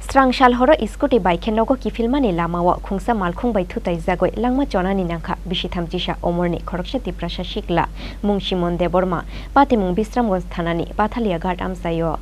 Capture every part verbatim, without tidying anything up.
Srang sal horo scooty bai khe nogo kiphilmani lamao khungsa malkhung bai thutaijagwi langma chonani nangkha bisi thamchisa umorni khoroksa Tiprasa sikla mung Simon Debbarma, patimung Bisramganj thanani Pathalia Ghat amchaio.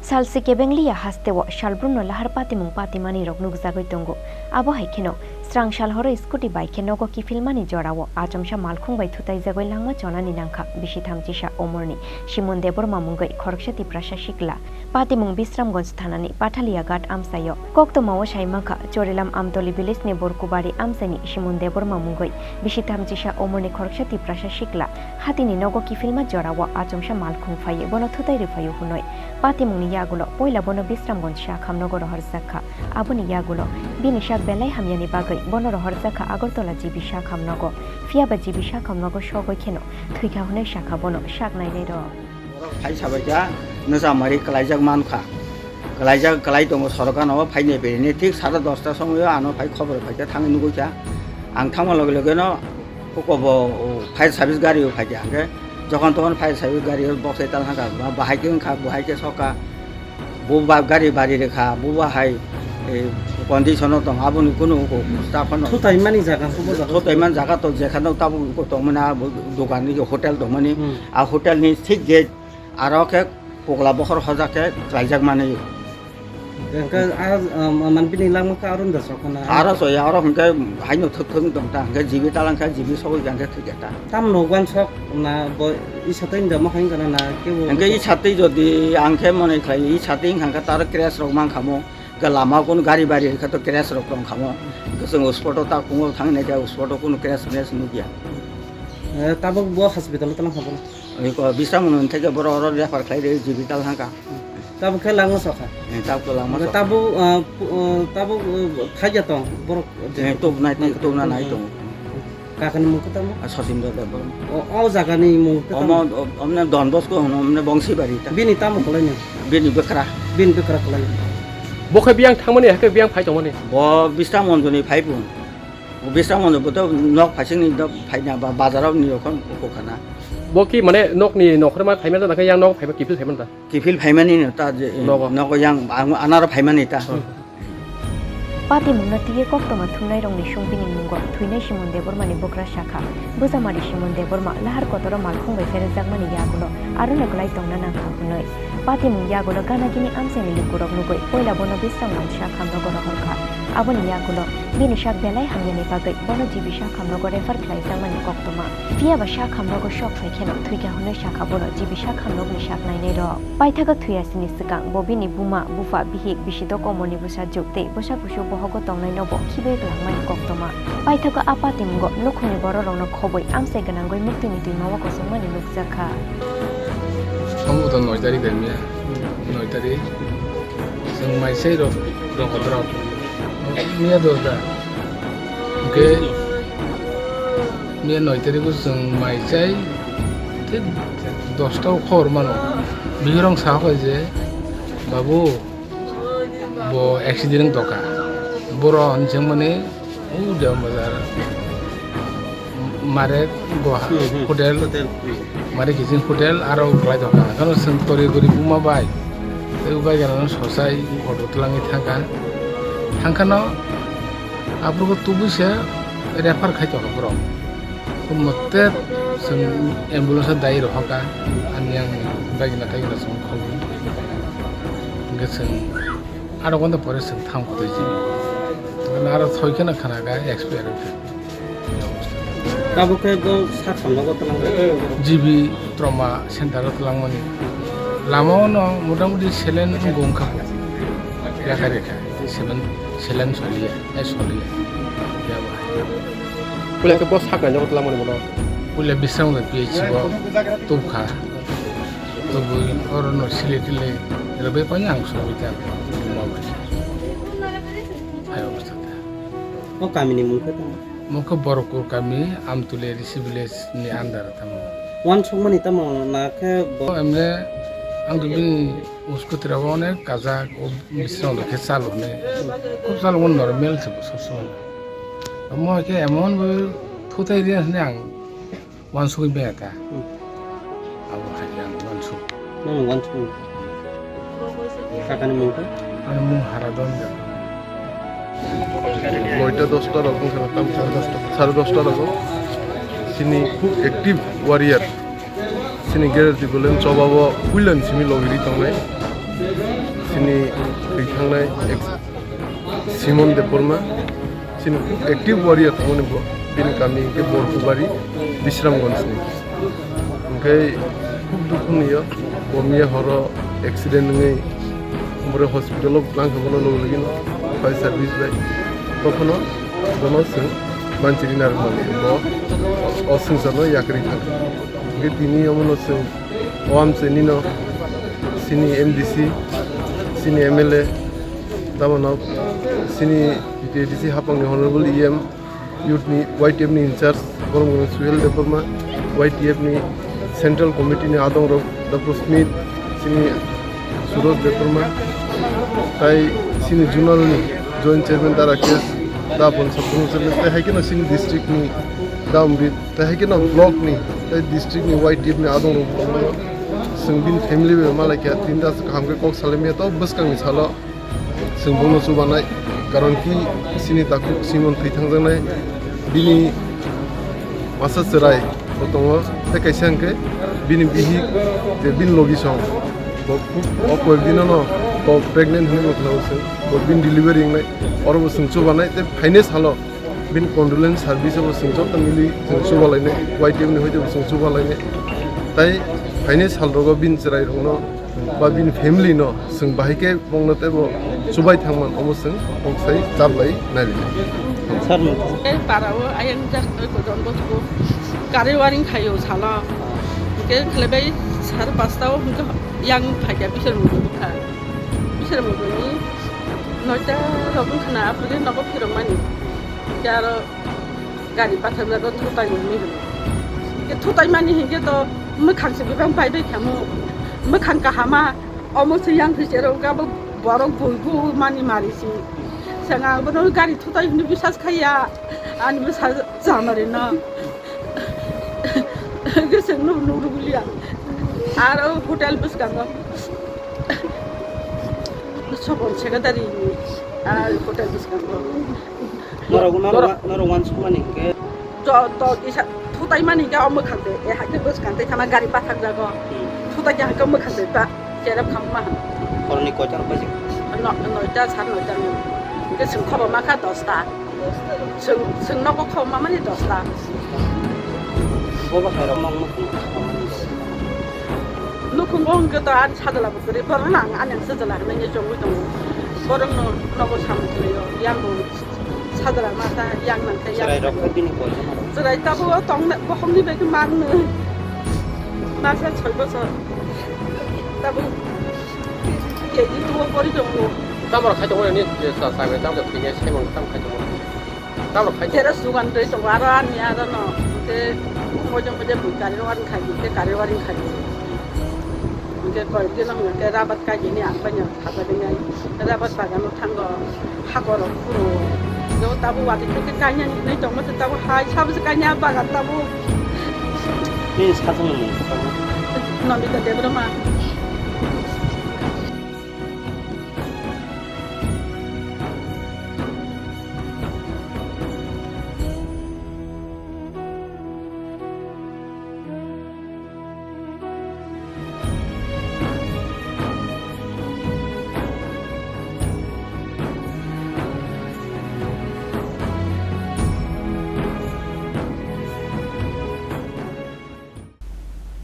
Salsi kebenglia hasteo salbrumno lahar patimung patimani rok nukjagwi tongo. Abo hai kheno, srang sal horo scooty bai khe nogo kiphilmani jorao achomsa malkhung bai thutaijagwi langma chonani nangkha bisi thamchisa umorni Simon Debbarma mungwi khoroksa Tiprasa sikla. Patimung Bisramganj thanani Pathalia Ghat amchaio. Koktwmao sai mankha, Chorilam Amtoli village ni Borkubari amchaini Simon Debbarma mungwi bisi thamchisa umorni khoroksa Tiprasa sikla hatini nogo kiphilma jorao achomsa malkhung phaiwi bono thutai rwphaio hwnwi. Patimungni yagulo poila bono Bisramganj sakham nogo rohorjakha. Aboni yagulo bini sak belai hamyani bagwi bono rohorjakha Agartala G B sakham nogo. Phiyaba G B sakham nogo sogwi kheno thwikha hwnwi sakha bono sak nainairok. Phai sabaikha, nwchamari kwlaijak mankha. Kwlaijak, kwlai tongo sorokano, phainai phainai thik sare dosta somoio ano phai khobor phaikha, thangwi nugwikha. Ang thangma loge logeno hukobo fire service gario phaikha, hwnkhe jokhon tokhon fire service gario boksai talhakha, bahai khe wngkha, bahai khe sokha. Bo ba gari bari rwkha, bo ba hai, eh, condition o tong, aboni kunu staff no. Thutaimani jaga, hubo jaga. Thutaimani jaga to jekhano tabuk tongmani, abo dogan ni hotel tongmani. Hmm. A hotel ni thik gate aro khe pogla bokhor hojak khe khlaijak mani. Hwnkhe a, um, man bini langma khe aro da sok na. Aro so ya, aro hwnkhe haino thwk thwk tong ta, hwnkhe G B talang khe G B sogwi kha hwnkhe thwk ya ta. Tam no wansok na bo i satwi da ma khain kana na kebo. Hwnkhe i satwi jodi ang khe mone khlai i satwi hwnkha khe taro crash rok man khamo. Ga lama kun gari bari kha to crash rok tong khamo. Ga chwng spot o ta kungo thang ne ga spot o kun crash mrash nugya. Eh, tabuk bo hospital o tlang khabo. Oi ko bisam nun theke boro oro refer khlai re G B tal hangka. Tabuk khe langma sokha. Eh, tabuk langma sokha. Tabuk, ah, pu-, ah, tabuk, ah, thaiya tong borok. Eh, tok nai, tok na nai tong. Kakani mung khe tamo? Ah, Sachin Debbarma. O, o jagani mung khe tamo? Omo, o, omne Don Bosco hono, omne Bongsibari ta. Bini tamo kwlaino? Bini bwkra. Bini bwkra kwlaino. Bo khe biyang thangmani, hakhe biyang phai tongmani? Bo Bisram Monjoni phai pung. Bo Bisram Monjoni bo to nok phaisingni nok phaina ba, bazar ni rokon uko khana. Bo ki mane nokni nokhorma phaimani ta, nakhe yang nok phaiba kiphil phaimani ta? Kiphil phaimani no ta je, nogo. Nogo yang ang anaro phaimani ta. Hmm. Patimungno twiwi koktwma thumnairokni song bini mungo thwinai Simon Debbarmani bwkra sakha, Bwchamari Simon Debbarma lahar kotoro malkhung bai pherjakmani yagulo arono kwlai tongna nangkha hwnwi. Patimung yagulo gana gini amchaini lukurok nugwi poila bono Bisramganj sakhamnogo rohorkha. Aboni yagulo bini sak belai hamyani bagwi bono G B sakhamnogo refer khlaijakmani koktwma. Phiyaba sakhamnogo sok phai kheno thwikha hwnwi sakha bono G B sakhamnokni sak nainairok. Paithago thwi asini swkang bo bini buma, bupha, bihik, bisidok omorni bwsajwk tei bwsa kusu bohogo tongnaino bo khibiui kwlangmani koktwma. Paithago a patimungo nukhungni bororokno khobwi amchai gwnangwi muktwini twimao kosongmani nukjakha. Omo to noi tarik bai miya, noi tarik chwng mai sai rok rok kotorok miya dos da. Hwnkhe miya noi tarik o chwng mai chai, tei dosta o khobor mano. Bihik rok sa hokai je, "Babu, bo accident wng tongkha." Boro hinwi swngmani, "O de bazar, mare go hotel, mare kiching hotel, aro kwlai tongkha." Hwnkhe chwng tori guri buma bai. Tei bagwi ano sosai auto twlangwi thangkha. Thangkhano aphuru tubui se refer khai tongkha borok. Mote chwng ambulance o dai rohorkha. Ani ang bagwi na tei na chwng khobwi. Hwnkhe chwng adha ghonta pore chwng thang kotoi jini. Aro soi kheno khana kha expire wngkha. Tabuk khe bo sak songnogo twlang. G B trauma center o twlangmani. Lama o no motamuti selen wngkha. Yakha rekha. Selen, selen soliya, eh, soliya. Yaba. Puila khe bo sak naijak twlangmani bono. Puila Bisramganj P H C o tubkha. Tubui oro no sile tile rwbai paina ang sogwi ta. Hai obostha ta. O kamini mung khe tamo? Mokhe Borokpur kami, Amtuli A D C village ni under tamo. Wansukmani tamo na khe bo? Emne ang to bini uskuti rogo onek kajak, o bisrang khe chalo hwnwi. Khub chalo normal se bo sob somoi. Omo khe emon bo thutai ri hwnwi ang wansugwi bengkha. Hmm. Abo hai ang wansuk. Nono wansuk. Kakani mung khe? Ani mung Haradon Debbarma. Noita dosta rok wngkha na tam sare dosta, sare dosta rogo. Chini khub active warrior. Chini Greater Tipraland chobao puilani simi logiri tongnai. Chini thwi thangnai ex-, Simon Debbarma. Chini khub active warrior tongmani bo. Bini kami hwnkhe Borkubari, Bisramganj ni. Hwnkhe khub dukhu niyo, bo miya horo accident wngwi bwrwi hospital o bwkha bono logi logi no fire service bai tokhono bono chwng manchiri narwkmani bo o swngcharno yakarwi thangkha. Hwnkhe tini omono chwng o amchaini no chini M D C, chini M L A, tabano chini T T A D C hapangni honorable E M, youth ni Y T F ni in charge, Boromgana Suhel Debbarma, Y T F ni central committee ni adong rok, Doctor Smith, chini Suraj Debbarma, tai chini zonal ni joint chairman da Rakesh, da Pon Sapun chairman, tai hai kheno chini district ni da Amrit, tai hai kheno block ni, tai district ni Y T F ni adong rok, chwng bini family bai malai kha, tin da kaham khe kok salai maya, to bwskang ni salo. Chwng bono chubanai, karon ki chini takhuk Simon thwi thangjaknai, bini masa chwrai bo tongo, tei kaisa hwnkhe bini bihik tei bini logi song bo o koyek dino no bo pregnant hinwi bo khwnao chwng, bo bini delivery wngnai, oro bo chwng chubanai tei phainai salo bini condolence service o bo chwng joto mili chwng chubalainai, Y T F ni hoite bo chwng chubalainai, tai phainai sal rogo bini chwrai rokno ba bini family no chwng bahai khe bongno teibo chubai thangman, omo chwng kok sai chaplai nai rwdi. Sir, no. Ei para o ayang jak oi ko Don Bosco gari waring khayo sala. Ke khlebai sar pasta o hwnkhe yang phaiya bisar mugo kha. Bisar mugo ni noita rok wngkha na, apre nogo phirok mani. Ke aro gari pathak jago thutai mani hwno. Ke thutai mani hinkhe to mwkhang se bebak bai bai khamu. Mwkhang kahama. Omo se yang thwi cherok gabo borok bui bu mani mari si. Sanga bono gari thutai hwnwi bisas khaiya. Ani bwsa jamari no. Gosok no nuru gulia. Aro hotel bwskango. Sobon secretary ni. Aro hotel bwskango. Norok, norok, norok wansukmani hinkhe? Jo, to kisa thutai mani hinkhe o mwkhang de, e haikhe bwskang tei thana gari pathak jago. Hmm. Thutai khe haikhe mwkhang de ta cherep kham ma. Horni koita rok baji? No, noita, sar noita ni. Hinkhe chwng khobo ma kha dosta. Chwng, chwng nogo khobo ma mani dosta. Bo ba khairok nok mwkhang. Nukhungo hinkhe to ani sajla bo kwrwi, borok no ang ani sajla hinwi chongwi tongo. Borok no nogo samung khlaio, yang bo sajla masa yang nang khe yang. Chwrai rok khe bini koisa ma rok? Chwrai tabuk o tong na, bokhok ni bai khe mang no. Masa soi bosor. Tabuk K G two o pori tongo. Tamo rok khai tongo ni je sa sa bai tamo thwinai semang tamo khai tongo. Tamo rok khai tongo. Jera sugan twi tongo aro ani aro no. Ke mojong mojong bui kari waring khai ke kari waring khai. Ke koi ke no ke rabat kai ni ang panya. Habari ngai rabat bagan o thango, hakor rok phuru. Jo tabuk wati khe khe kainani hinwi tongma se tabuk hai sabo se kaina bagan tabuk. Nini sajwkni mung khe tamo? Nandita Debbarma.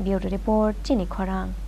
Bureau Report, Chini Khorang.